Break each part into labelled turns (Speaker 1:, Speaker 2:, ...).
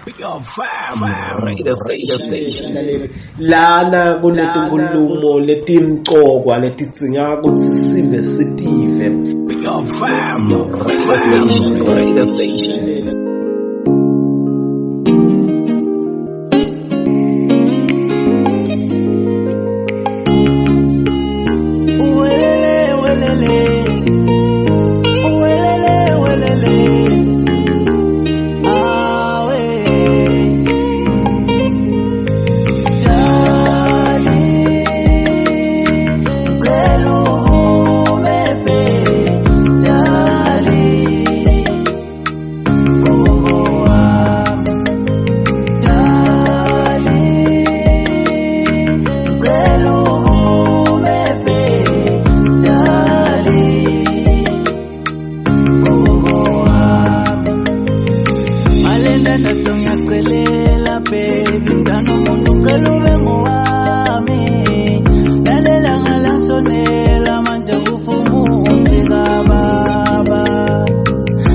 Speaker 1: BFM Radio Station.
Speaker 2: Lana kunetinkhulumo letimcokwa letidzinga kutsi sive sitive.
Speaker 1: BFM Radio Station. Radio Station.
Speaker 3: Uwelele, welele. Uwelele, welele. Awe. Dali, ngicela uvume babe. Dali, bobo wami. Dali, ngicela uvume babe. Dali, bobo wami. Malenda natso ngiyacelela baby mntana umuntu ngicela ube ngowami lalela ngalasonela manje kufumusi kababa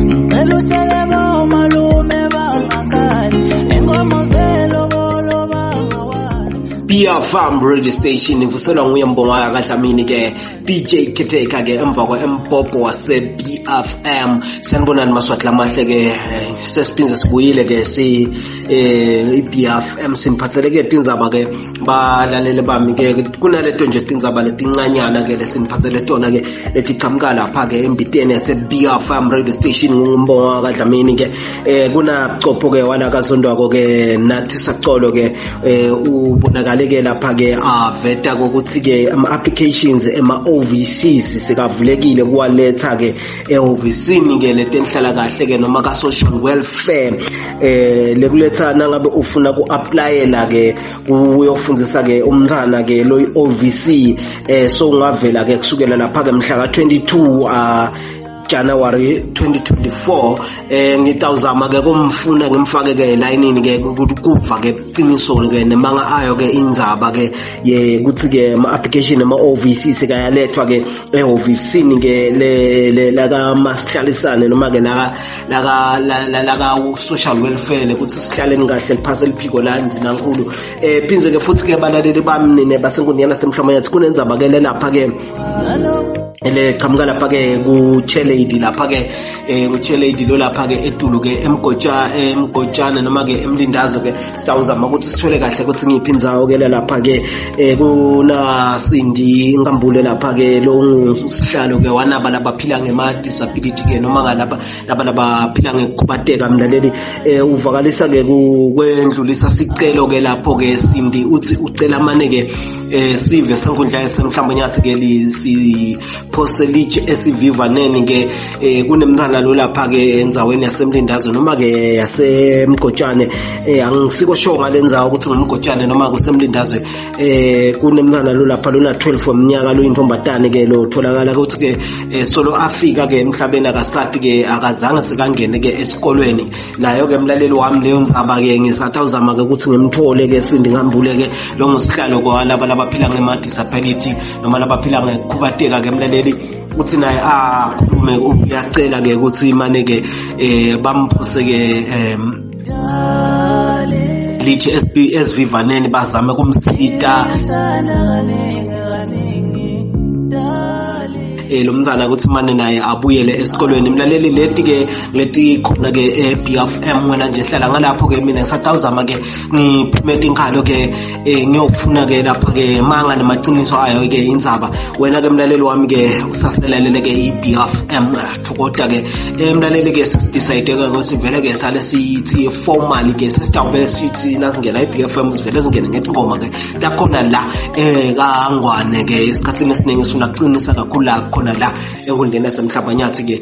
Speaker 3: ngicela utshele bomalume bangakhali inkomo zelobolo bangawali.
Speaker 2: BFM Radio Station ivuselwa nguye Mbonga kaDlamini ke DJ Khetheka ke emva kwembhobho wase BFM. Sanibonani maswati lamahle ke, sesiphinze sibuyile ke si iBFM siniphathele ke tindzaba ke balaleli bami ke kunaleto nje tindzaba letincanyana ke lesiniphathele tona ke letiqhamuka lapha ke embiteni yase BFM Radio Station nguMbonga kaDlamini ke. Kuna copho ke wala kaZondwako ke nathi sacolo ke, ubonakale ke lapha ke aveta ukuthi ke ama applications ema OVCs sekavulekile kuwaletha ke ehhovisini ke letenhlala kahle ke noma ka social welfare, lekuletha nangabe ufuna ku applyela ke uyofundzisa ke umntwana ke lo OVC, so ungavela ke kusukela lapha ke mhla ka 22 January 2024. Ngitawuzama ke kumfuna ngimfake ke elayinini ke kuva ke qiniso ke nemanga ayo ke indzaba ke ye kuthi ke ama application ama OVC sekayalethwa ke ehhovisini ke le la ka masihlalisane noma ke la la la ka social welfare ukuthi sihlaleni kahle liphase liphiko la ndinankulu. Phinze ke futhi ke balaleli bami nine basenkundleni yasemhlaba kunenzaba ke lapha ke le qhamuka lapha ke ku Chelady lapha ke, ku Chelady lo lapha ke etulu ke emgotsha emgotshana noma ke emlindazo ke sitawuzama ukuthi sithole kahle ukuthi ngiphi indzawo ke lapha ke. Kuna Sindi Nkambule lapha ke lo ngusihlalo ke wanaba labaphila ngema disability ke noma ngalaba laba labaphila ngekukhubateka mlaleli. Uvakalisa ke kwendlulisa sicelo ke lapho ke Sindi uthi ucela mane ke sive senkundla yasemhlamba nyathi ke siphose litshe esivivaneni ke, kunemntwana lo lapha ke endzaweni yasemlindazo noma ke yasemgotshane, angisiko sure ngalendzawo ukuthi ngumgotshane noma kusemlindazwe. Kunemntwana lo lapha lona 12 weminyaka lo intombatane ke lo tholakala ukuthi ke solo afika ke emhlabeni akasati ke akazange sekangene ke esikolweni nayo ke mlaleli wami leyo ndzaba ke ngisatawuzama ke ukuthi ngimthole ke Sindi Nkambule ke lo ngusihlalo kwalaba labaphila ngema disability noma labaphila ngekukhubateka ke mlaleli uthi naye akhulume uyacela ke ukuthi mane ke bamphose ke litshe esivivaneni bazame kumsita lo mntwana ukuthi mane naye abuyele esikolweni mlaleli. Leti ke leti khona ke e-BFM wena nje hlala ngalapho ke mina ngisatawuzama ke ngiphume tinkhalo ke, ngiyofuna ke lapha ke manga nemaciniso ayo ke indzaba. Wena ke mlaleli wami ke usaselalele ke i-BFM thokota ke, mlaleli ke sesi-decide ke ukuthi vele ke sale sithi formally ke sesitawube sithi nasingena i-BFM sivele singene ngetingoma ke takhona la kaNgwane ke esikhathini esiningi sifuna kuqinisa kakhulu la khona la enkundleni yasemhlaba nyathi ke.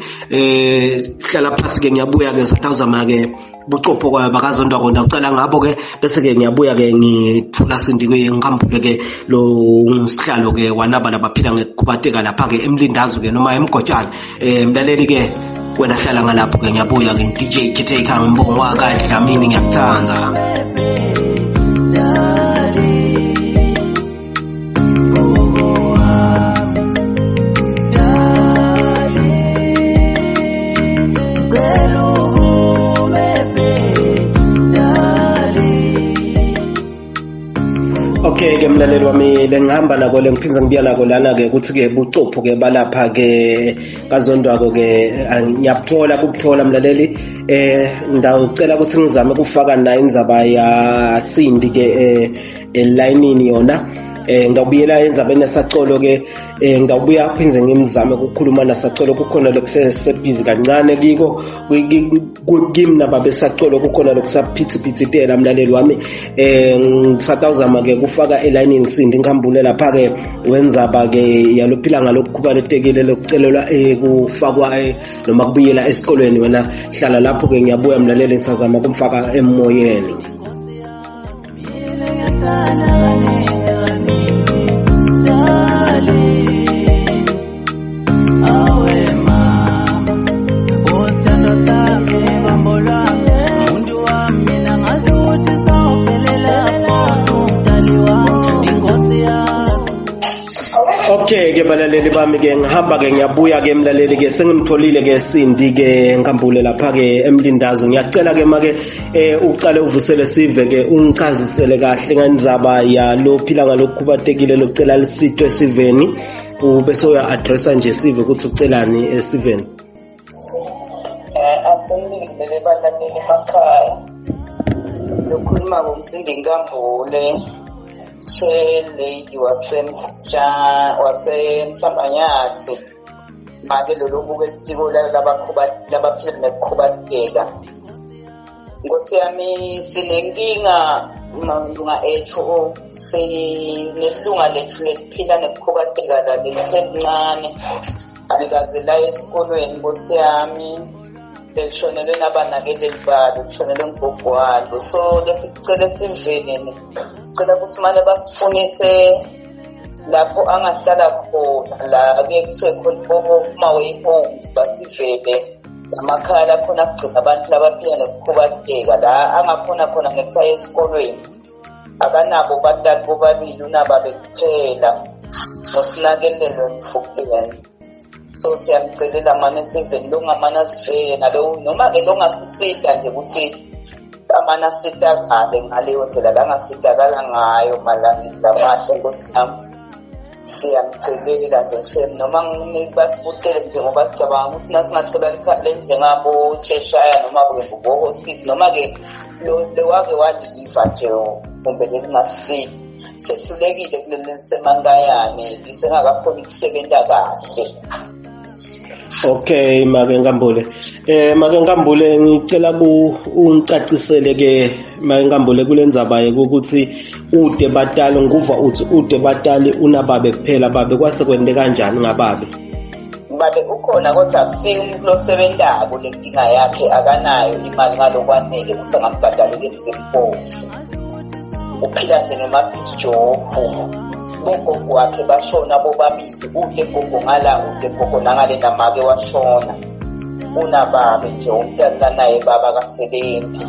Speaker 2: Hlala phasi ke ngiyabuya ke satawuzama ke bucopho kwayo bakazondwa kona ucala ngabo ke bese ke ngiyabuya ke ngithula Sindi ke Nkambule ke lo ngusihlalo ke wanaba labaphila ngekukhubateka lapha ke emlindazo ke noma emgotshana. Mlaleli ke wena hlala ngalapho ke ngiyabuya ke DJ Khetheka ngibonga kaDlamini ngiyakuthanda.
Speaker 3: Dali,
Speaker 2: Mlaleli wami, lengihamba nako lengiphinza ngibuya nako lana ke ukuthi ke bucopho ke balapha ke kazondwako ke ngiyabuthola kubuthola mlaleli. Ngidawucela ukuthi ngizame ukufaka nayo indzaba ya Cindy ke elayinini yona. Ngawubuyela endzabeni yasacolo ke, ngawubuya phindze ngimzame ukukhuluma nasacolo. Kukhona lokusebhizi kancane kiko kimi nababesacolo, kukhona lokusaphithiphithitela mlaleli wami. Ngisatawuzama ke kufaka elayinini Cindy Nkhambule lapha ke wenzaba ke yalophila ngalokukhubatekile lokucelelwa kufakwa noma kubuyela esikolweni. Wena hlala lapho ke, ngiyabuya mlaleli, ngisazama kumfaka emoyeni.
Speaker 3: Awe mama, usithando sami, bambo lwami, umuntu wami, mina ngazi ukuthi sawuphelela umdali wami, inkosi yazi.
Speaker 2: Okay ke balaleli bami ke, ngihamba ke ngiyabuya ke mlaleli ke, sengimtholile ke Cindy ke Nkambule lapha ke emlindazo. Ngiyacela ke make uqale uvusele sive ke, ungichazisele kahle ngandzaba yalophila ngalokukhubatekile lokucela lisito esiveni, ubese uya addressa nje sive ukuthi ucelani esiveni.
Speaker 4: Asenibingelele balaleli emakhaya. Lokhuluma nguMsindi Nkambule, chair lady wasemhlambanyathi, make lolobuka etiko labaphila nekukhubateka. Nkosi yami, sinenkinga malunga ethu, sinelunga lethu leliphila nekukhubateka la lelisencane, alikaze la esikolweni nkosi yami, lelishonelwe nabanakeleli balo, lishonelwe ngugogo walo. So lesicela esiveni, sicela ukuthi mane basifunise lapho angahlala khona, la kuye kuthiwe khona boma-way homes, basivele amakhaya lakhona kugcina abantu labaphila nokukhubateka, la angakhona khona ngekuthi esikolweni. Akanabo batali bobabili, unababe kuphela nosinakelelo mfukeni. So siyamcelela mane siveni longamane asivele nalo, noma-ke longasisita nje ukuthi amane asitakale ngaleyo ndlela langasitakala ngayo malangeni lamahle. Nkosi yami, siyamcelela nje shem, noma basibutele nje, ngoba sicabanga ukuthi nasingathola likhaya lenjengabo Cheshire noma ke bo-hospice, noma-ke lowake waliva nje kumbe lelingasisita. Sehlulekile kuleli lisemankayane, lisengakakhoni kusebenta kahle.
Speaker 2: Okay make Nkambule, make Nkambule, ngicela ku ungicacisele ke make Nkambule kulendzaba ukuthi ude batali, ngikuva uthi ude batali, unababe kuphela. Babe kwase kwente kanjani ngababe?
Speaker 4: Babe ukhona, kodwa akusiyo umuntu losebentako. Lenkinga yakhe, akanayo imali ngalokwanele ukuthi angambhadalela emzimpofu. Uphila nje ngema-piece job. Bogogo wakhe bashona bobabili, ude gogo ngala, ude gogo nangale, namake washona. Unababe nje umntana lanaye, baba akasebenzi.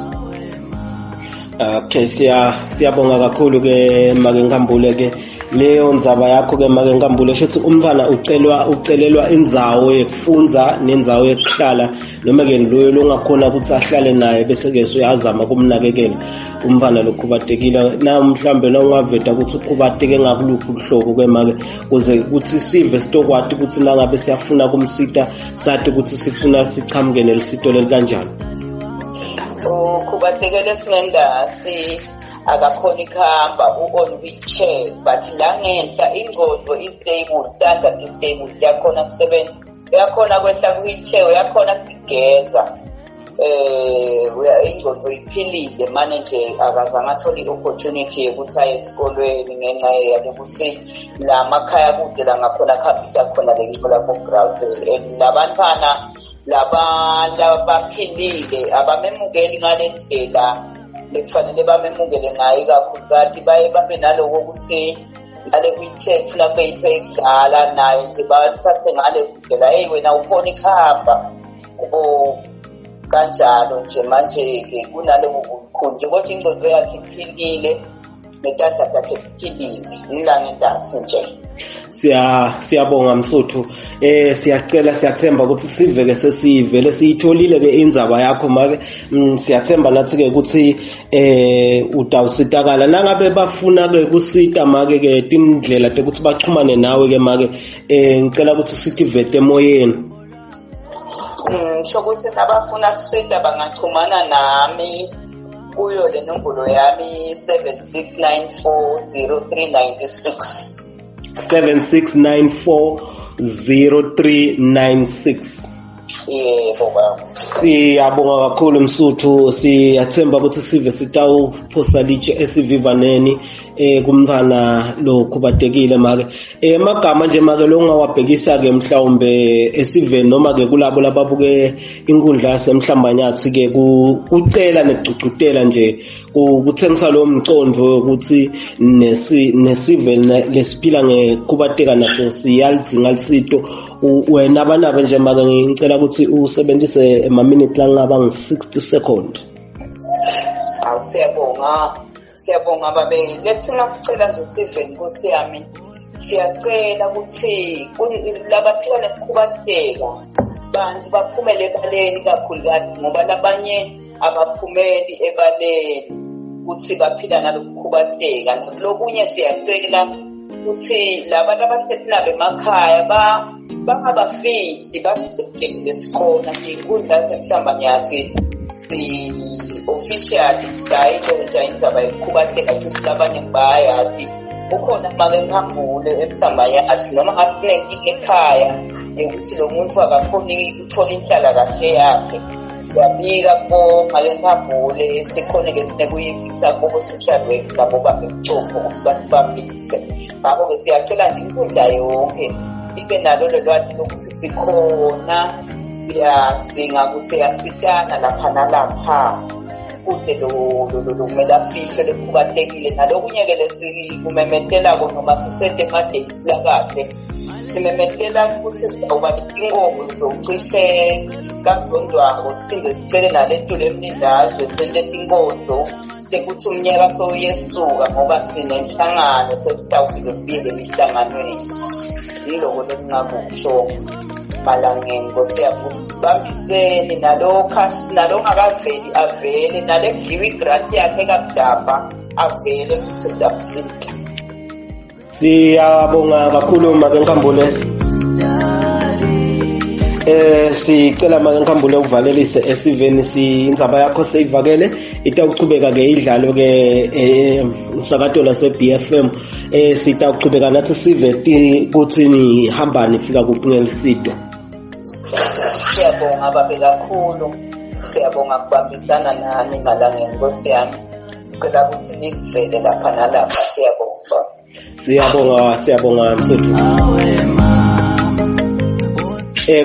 Speaker 2: Okay, siyabonga kakhulu ke make Nkambule ke leyo ndzaba yakho ke make Nkambule. Shuthi umntwana ucelwa ucelelwa indzawo yekufundza nendzawo yekuhlala, noma ke loyo longakhona ukuthi ahlale naye, bese ke uyazama kumnakekela umntwana lokhubatekile. Na mhlambe na ungaveta ukuthi ukhubateke ngakuluphi uhlobo ke make, kuze ukuthi sive sitokwati ukuthi nangabe siyafuna kumsita, sathi ukuthi sifuna sichamuke nelisito leli kanjani.
Speaker 4: Ukhubatekele esingengasi, akakhoni kuhamba, u-on wheelchair, but la ngenhla ingqondo i-stable, tandla ti-stable, uyakhona kusebenza, uyakhona kwehla ku-wheelchair, uyakhona kugeza, ingqondo iphilile. Mane nje akazange athole i-opportunity yokuthi aye esikolweni ngenxa yalokuthi la makhaya kude la ngakhona kuhambisa khona le ncola ko-gravel, and labantwana laba labaphilile abamemukeli ngale ndlela bekufanele bamemukele ngayo, ikakhulukati baye babe naloko ukuthi ngale wheelchair kufuna kube yinto yokudlala naye nje, bathathe ngale ndlela, "Hey wena ukhona ikuhamba," kubo kanjalo nje. Manje-ke kunalobo bukhulu nje, kodwa ingqondo yakhe iphilile. Netandla takhe tiphilile, ngila ngentasi nje.
Speaker 2: Siyabonga Msuthu. Siyacela, siyathemba ukuthi siveke sesivele siyitholile ke indzaba yakho make. Siyathemba nathi ke ukuthi utawusitakala nangabe bafuna ke kusita make ke tindlela tekuthi baxhumane nawe ke make. Ngicela ukuthi sitivete emoyeni.
Speaker 4: Ngisho ukuthi nabafuna kusita bangachumana nami kuyo le nombolo yami 76940396.
Speaker 2: 76940396.
Speaker 4: Yebo baba.
Speaker 2: Siyabonga kakhulu Msuthu, siyathemba ukuthi sive sitawuphosa litshe esivivaneni kumntwana lo khubatekile make. Emagama nje make lo ungawabhekisa ke mhlawumbe esiveni noma ke kulabo lababuke inkundla yaseMhlambanyathi ke kucela nekugcugcutela nje kuthengisa lo mcondo ukuthi nesive lesiphila ngekhubateka naso siyalidzinga lisito. Wena abanabe nje make ngicela ukuthi usebenzise emaminute langaba ngu-60 second.
Speaker 4: Awu siyabonga. Siyabonga babe. Lesingakucela nje sive Nkosi yami, siyacela ukuthi labaphila nekukhubateka bantu baphumele ebaleni kakhulukazi, ngoba labanye abaphumeli ebaleni ukuthi baphila nalokukhubateka. Lokunye siyacela ukuthi laba labahleti nabo emakhaya bangabafihli, basidedele sikhona inkundla yaseMhlambanyathi si-officially sayilontsha indaba yokukhubateka, cishe labanye bayayazi. Ukhona make ngihambule eMhlambanyathi noma ngabe kunenkinga ekhaya yokuthi lo muntu akakhoni ukuthola inhlala kahle yakhe, siyabika kubo make ngihambule, sikhone-ke sinekuyibikisa kubo social work nabo bambe buchopho ukuthi bantu bambikise. Ngakho-ke siyacela nje inkundla yonke ibe nalo lo lwati lokuthi sikhona, siyadzinga siyasitana lapha nalapha, kude lo kumele afihlwe lekhubatekile. Nalokunye-ke lesikumemetelako noma sisente ema-dates lakahle, simemetela ukuthi sitawuba netinkomo zocishe kaZondwako, siphinde sicele naletulu emlindazwe sente tinkonzo sekuthi umnyaka sowuyesuka ngoba sinenhlangano sesitawufike sibuyele emihlanganweni. Yiloko lengingakusho malangeni Nkosi yami, ukuthi sibambiseni nalo nalo ongakaveli avele, nale kudliwa i-grant yakhe kaMdlaba avele futhi sitamsita.
Speaker 2: Siyabonga kakhulu make Nkambule. Sicela make Nkambule uvalelise esiveni, indzaba yakho seyivakele, itawuchubeka ke idlalo ke umsakato lase BFM. Sitawuchubeka nathi sive kuthi nihamba nifika kuphi ngelisito.
Speaker 4: Siyabonga babe kakhulu, siyabonga kubambisana nani malangeni Nkosi yami. Sicela ukuthi nivele lapha nalapha, siyabonga.
Speaker 2: Siyabonga, siyabonga Msuthu.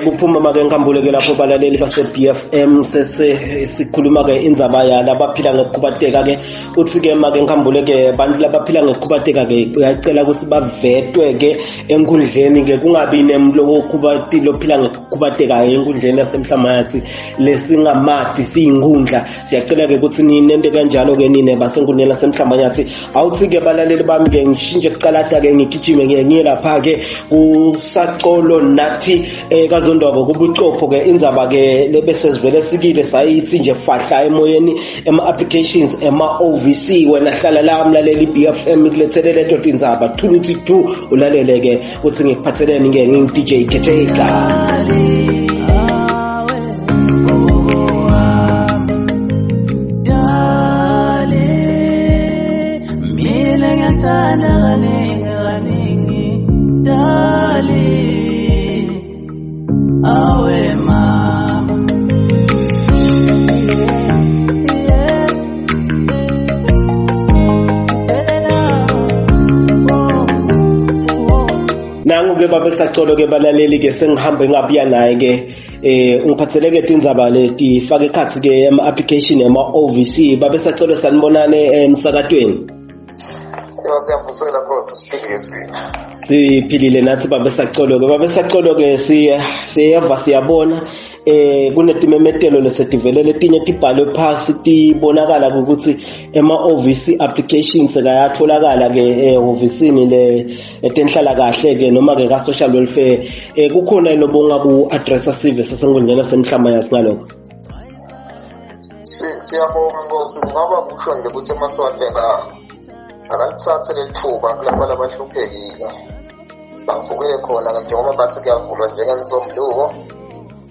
Speaker 2: Kuphuma make Nkambule ke lapho balaleli base BFM sese sikhuluma ke indzaba yalabaphila ngekukhubateka ke. Uthi ke make Nkambule ke bantu labaphila ngekukhubateka ke uyacela ukuthi bavetwe ke enkundleni ke, kungabi nemloko okhubatile ophila ngekukhubateka enkundleni yaseMhlambanyathi lesingamadi siyinkundla. Siyacela ke ukuthi ninente kanjalo ke nine basenkundleni yaseMhlambanyathi. Awuthi ke balaleli bami ke ngishintshe kucalata ke ngigijime ke ngiye lapha ke kusacolo nathi kaZondwako kubuchopho ke indzaba ke lebese sivele sikile sayithi nje fahla emoyeni ema applications ema OVC. Wena hlala la mlaleli BFM kulethele leto tindzaba thuluthi tu ulalele ke uthi ngikuphatheleni ke ngingu DJ Keteka.
Speaker 3: Awe mama.
Speaker 2: Nangu ke babe sacolo ke balaleli ke sengihambe ngabuya naye ke ungiphatheleke tindzaba letifaka ekhatsi ke ema application ema OVC. Babe sacolo, sanibonane emsakatweni.
Speaker 5: Yebo, siyavusela Nkosi, siphilile thina.
Speaker 2: Siphilile nathi babe sacolo ke. Babe sacolo ke siyeva siyabona Kunetimemetelo lesetivelele, letinye tibhalwe phasi, tibonakala ukuthi ema-OVC applications sekayatholakala ke ehhovisini le letenhlalakahle ke noma ke ka-social welfare. Kukhona lobonga ku-addressa sive sasenkundleni yasemhlamba ngalokho?
Speaker 5: Siyabonga Nkosi. Kungaba kusho nje ukuthi emaSwati akalithathe leli thuba kulaba labahluphekile, bavuke khona njengoba bathi kuyavulwa njengemsombuluko,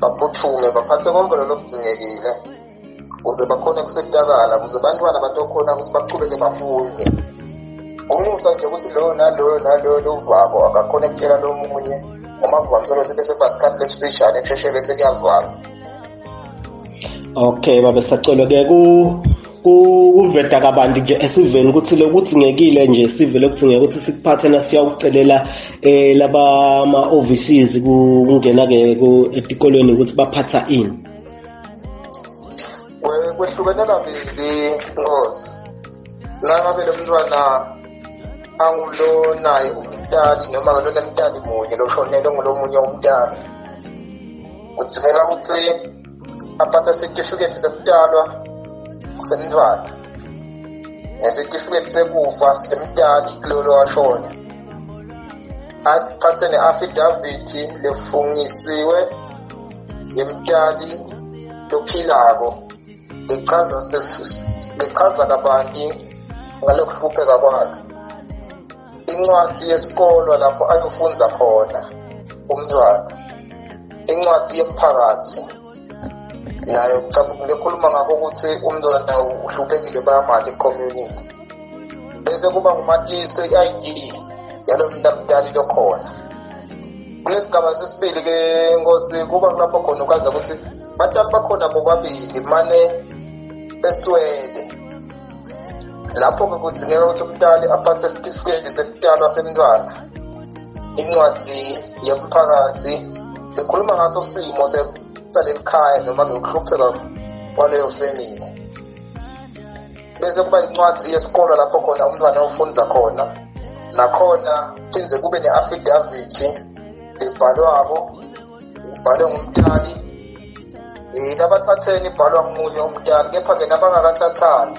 Speaker 5: baphuthume baphathe konke lolo kudzingekile ukuze bakhone kusitakala, ukuze bantwana batokhona ukuthi bachubeke bafunze. Kunxusa nje ukuthi loyo naloyo naloyo lovako akakhona kutshela lo munye, uma kuvamise ukuthi bese kuba sikhathi lesifishane, kusheshe bese kuyavalwa.
Speaker 2: Okay, babe Sacolo ke, kuveta kabanti nje esiveni ukuthi lokudzingekile nje sive lokudzingeka ukuthi sikuphathe nasiyawucelela laba ama-OVCs kungena ke etikolweni ukuthi baphatha ini.
Speaker 5: Kwehlukene kabili, Nkosi. Nangabe lo mntwana angulo naye umntali noma ke lona mntali munye loshonelwe ngulomunye umntali, kudzingeka ukuthi aphathe sitifiketi sekutalwa semntwana nesitifiketi sekufa semntali kulolo washona, aphathe ne-affidavit lefungisiwe yemntali lophilako lechaza kabanti ngalokuhlupheka kwakhe, incwadi yesikolo lapho ayofundza khona umntwana, incwadi yemphakathi nayo ngikhuluma ngakho ukuthi umntwana uhluphekile, bayamati community, bese kuba ngumatisi, i-ID yalo mntamdali lokhona. Kulesigaba sesibili ke, Nkosi, kuba kulapho khona ukaza ukuthi batali bakhona bobabili mane beswele. Lapho-ke kudzingeka ukuthi umntali aphathe isitifiketi sekutalwa semntwana, incwadi yemphakathi lekhuluma ngaso simo saleli khaya noma ngekuhlupheka kwaleyo family, bese kuba incwadi yesikolo lapho khona umntwana ufundza khona, nakhona phindze kube ne-affidavit lebhalwako, ibhalwe ngumtali. Labathatheni ibhalwa ngumunye umtali, kepha-ke nabangakathathani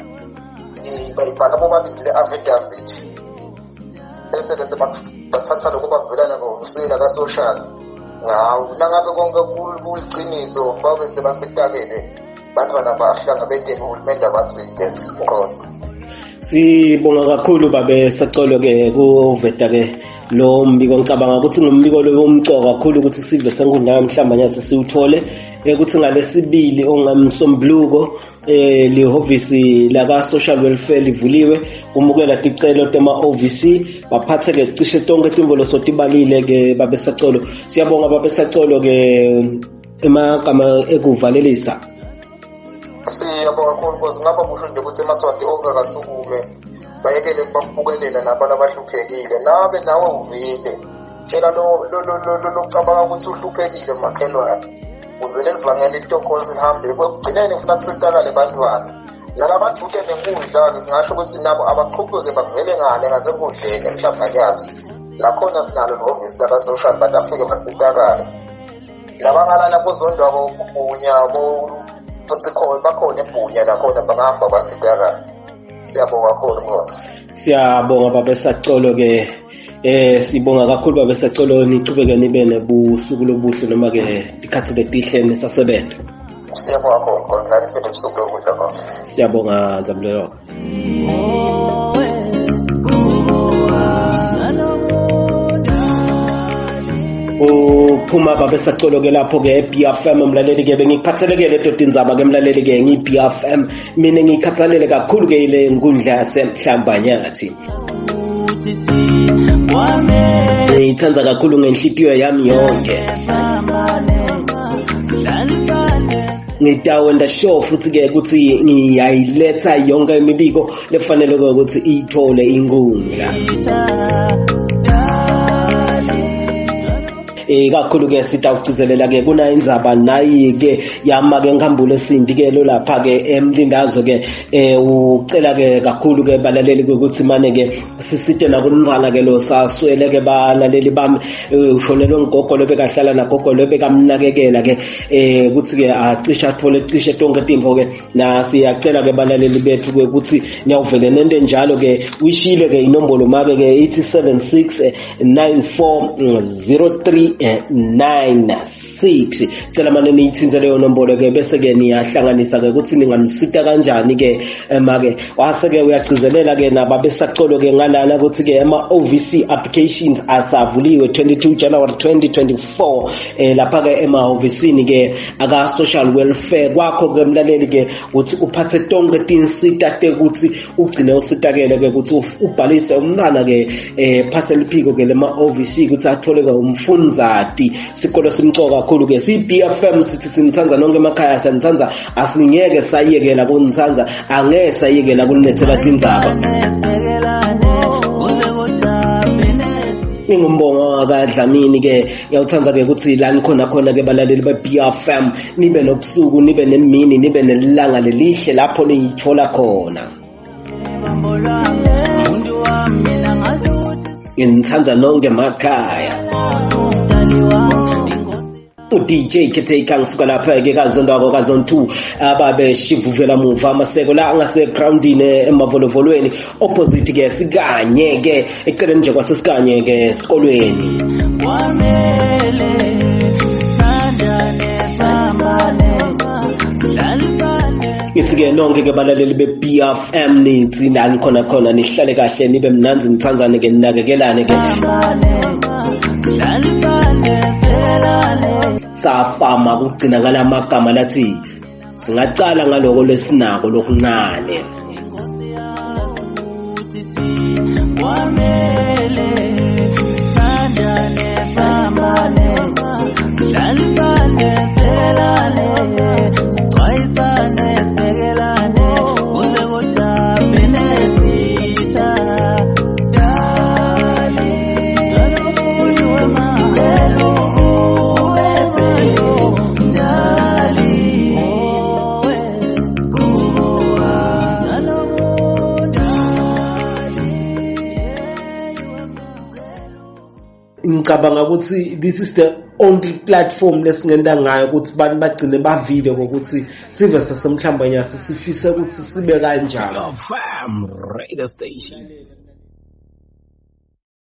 Speaker 5: bayibhala bobabili le affidavit, bese-ke bathatha lokho bavela nabo ka-social ngawo. Nangabe konke kuliciniso, babe sebasitakele bantwana bahlangabetene, uhulumende abaside, Nkosi.
Speaker 2: Sibonga kakhulu, babe Sacolo ke, kuveta ke lo mbiko. Ngicabanga ukuthi ngumbiko lo umcoka kakhulu ukuthi sive senkundla yomhlamba siwuthole, ukuthi ngalesibili ongamsombuluko lihhovisi laka social welfare livuliwe kumukela ticelo tema OVC, baphathe ke cishe tonke timbolo sotibalile ke, babe Sacolo. Siyabonga, babe Sacolo ke, emagama ekuvalelisa.
Speaker 5: Siyabonga kakhulu, Nkosi. Ngapha kusho nje ukuthi emaSwati onke akasukume, bayekele bakubukelela laba labahluphekile. Nabe nawe uvile, tshela lo lo lo locabanga ukuthi uhluphekile makhelwane, uze leli vangeli litokhona lihambe. Ekugcineni ufuna kusitakale bantwana nalabajute nenkundla-ke, kungasho ukuthi nabo abaqhubeke bavele ngale ngasenkundleni emhlambanyatsi, nakhona sinalo lihhovisi laka-social, bantu afike basitakale. Labangalana kuzondwako kubhunya sikhona, bakhona ebhunya nakhona, bangahamba basitakale. Siyabonga kakhulu, Nkosi.
Speaker 2: Siyabonga, babe Sacolo ke. Sibonga kakhulu, babe Sacolo, nichubeke nibe nebusuku lobuhle noma ke tikhatsi letihle nisasebenza.
Speaker 5: Siyabonga kakhulu, Nkosi, nani nibe nebusuku lobuhle, Nkosi.
Speaker 2: Siyabonga, Nzamleyoka. Uphuma babe Sacolo ke lapho ke BFM. Mlaleli ke, bengikuphatheleke leto tindzaba ke, mlaleli ke, ngi BFM. Mina ngikhathalele kakhulu ke ile nkundla yasemhlambanyathi, ngiyithanda kakhulu ngenhlitiyo yami yonke. Ngitawenda sure futhi ke ukuthi ngiyayiletha yonke imibiko lefanele ukuthi iyithole inkundla. Kakhulu ke sitawugcizelela ke kuna indzaba nayi ke yama ke ngikhambule sindi ke lo lapha ke emlindazo ke ucela ke kakhulu ke balaleli ukuthi mane ke sisite nakumntwana ke lo saswele ke balaleli bami, ushonelwe ngugogo lo bekahlala nagogo lo bekamnakekela ke ukuthi ke acishe athole cishe tonke tintfo ke. Na siyacela ke balaleli bethu ke ukuthi niyawuvele nente njalo ke, uyishile ke inombolo make ke ithi 76 94 0396. Cela mane niyitsintse leyo nombolo ke, bese ke niyahlanganisa ke ukuthi ningamsita kanjani ke make. Wase ke uyagcizelela ke nababesacolo ke ngalana ukuthi ke ema OVC applications asavuliwe 22 January 2024 lapha ke emahhovisini ke aka social welfare. Kwakho ke mlaleli ke uthi uphathe tonke tinsita tekuthi ugcine usitakele ke ukuthi ubhalise umntwana ke phase liphiko ke lema OVC ukuthi athole ke umfundzati. Sikolo simcoka kakhulu ke si BFM, sithi sinithanda nonke emakhaya, siyanithanda, asingeke sayekela kunithanda, angeke sayekela kunilethela tindzaba. Ningumbongo kaDlamini ke, ngiyawuthanda ke ukuthi la nikhona khona ke balaleli be-BFM nibe nobusuku, nibe nemini, nibe nelanga lelihle lapho niyithola khona. Nginithanda nonke emakhaya. U-DJ Caretaker ngisuka lapha ke kazondwako kazone 2 ababe shivuvela muva amaseko la angase groundini emavolovolweni opposite ke sikanye ke eceleni nje kwasesikanye ke esikolweni.
Speaker 3: Kwamele sandane sambane sihlalisane.
Speaker 2: Ngithi ke nonke ke balaleli be-BFM nithi nani khona khona nihlale kahle, nibe mnanzi, nithandzane ke, ninakekelane ke.
Speaker 3: Sambane sihlalisane silekelane.
Speaker 2: Safama kugcina ngalamagama lathi singacala ngaloko lesinako lokuncane.
Speaker 3: Inkosi yazi ukuthi kwamele sandane sambane sihlalisane silekelane sixwayisane sibhekelane kuze kujabhe nesitha. Dali nalomuntu wemacela ukube Dali kuwa nalomuntu.
Speaker 2: Ngicabanga ukuthi this is the only platform lesingenda ngayo ukuthi abantu bagcine bavile ngokuthi sive sasemhlamba nyathi sifise ukuthi sibe kanjani.
Speaker 1: BFM radio station.